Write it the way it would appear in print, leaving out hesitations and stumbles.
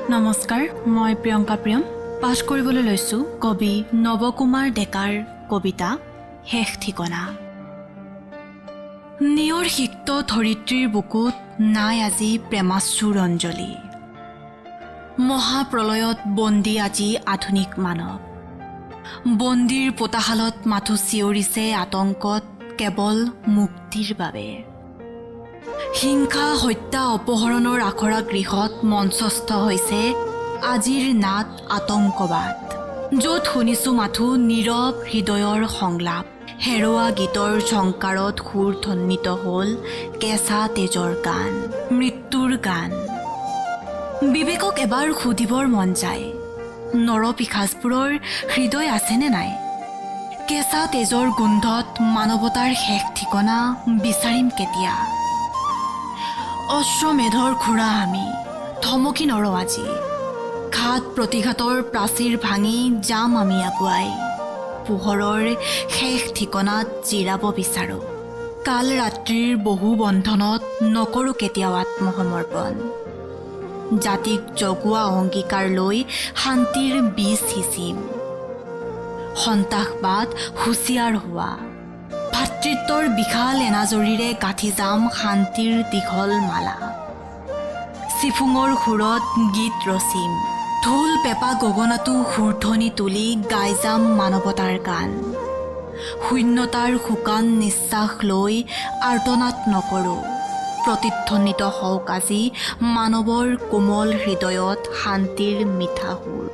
নমস্কাৰ, মই প্ৰিয়ংকা প্ৰিয়ম পাঠ কৰিবলৈ লৈছোঁ কবি নৱকুমাৰ ডেকাৰ কবিতা শেষ ঠিকনা। নিয়ৰ সিক্ত ধৰিত্ৰীৰ বুকুত নাই আজি প্ৰেমাশ্ৰুৰ অঞ্জলি। মহাপ্ৰলয়ত বন্দী আজি আধুনিক মানৱ। বন্দীৰ পোতাশালত মাথো চিঞৰিছে আতংকত কেৱল মুক্তিৰ বাবে। হিংসা, হত্যা, অপহৰণৰ আখৰা গৃহত মঞ্চস্থ হৈছে আজিৰ নাট আতংকবাদ, য'ত শুনিছোঁ মাথো নীৰৱ হৃদয়ৰ সংলাপ। হেৰোৱা গীতৰ ঝংকাৰত সুৰ ধ্বনিত হ'ল কেঁচা তেজৰ গান, মৃত্যুৰ গান। বিবেকক এবাৰ সুধিবৰ মন যায়, নৰপিশাচবোৰৰ হৃদয় আছেনে নাই? কেঁচা তেজৰ গোন্ধত মানৱতাৰ শেষ ঠিকনা বিচাৰিম কেতিয়া? অশ্বমেধৰ ঘোঁৰা আমি, থমকি নৰওঁ আজি। ঘাত প্ৰতিঘাতৰ প্ৰাচীৰ ভাঙি যাম আমি আগুৱাই। পোহৰৰ শেষ ঠিকনাত জিৰাব বিচাৰোঁ। কাল ৰাত্ৰিৰ বহু বন্ধনত নকৰোঁ কেতিয়াও আত্মসমৰ্পণ। জাতিক জগোৱা অংগীকাৰ লৈ শান্তিৰ বীজ সিঁচিম। সন্ত্ৰাসবাদ হুঁচিয়াৰ হোৱা, ভাতৃত্বৰ বিশাল এনাজৰীৰে গাঁঠি যাম শান্তিৰ দীঘল মালা। চিফুঙৰ সুৰত গীত ৰচিম, ঢোল পেঁপা গগনাতো সুৰধ্বনি তুলি গাই যাম মানৱতাৰ গান। শূন্যতাৰ শুকান নিশ্বাস লৈ আৰ্তনাদ নকৰোঁ। প্ৰতিধ্বনিত হওক আজি মানৱৰ কোমল হৃদয়ত শান্তিৰ মিঠা সুৰ।